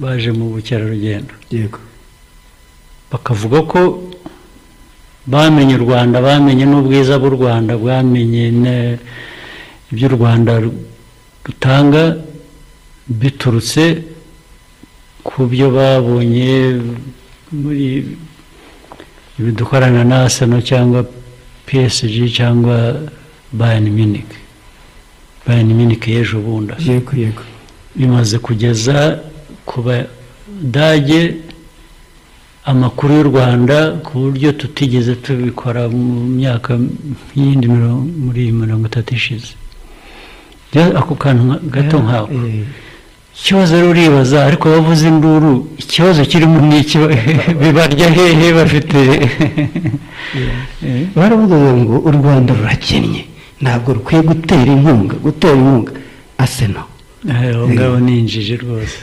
Baje mu bukerarugendo, bakavuga ko bamenye u Rwanda, bamenye n'ubwiza bw'u Rwanda, bwamenye ibyo u Rwanda rutanga biturutse ku byo babonye muri ibi dukorana na Arsenal cyangwa PSG cyangwa Bayern Munich, Bayern Munich y'ejo bundi. yego yego Bimaze kugeza ku Badage amakuru y'u Rwanda ku buryo tutigeze tubikora mu myaka y'indi muri iyi 30 ishize. Ako kantu gato nk'ako. Ikibazo rero uribaza, ariko bavuze induru, ikibazo kirimo ni iki? Bibarya hehe? Bafite Baravugaga ngo u Rwanda rurakennye, ntabwo rukwiye gutera inkunga Arsenal. Aho ngabo ni injiji rwose.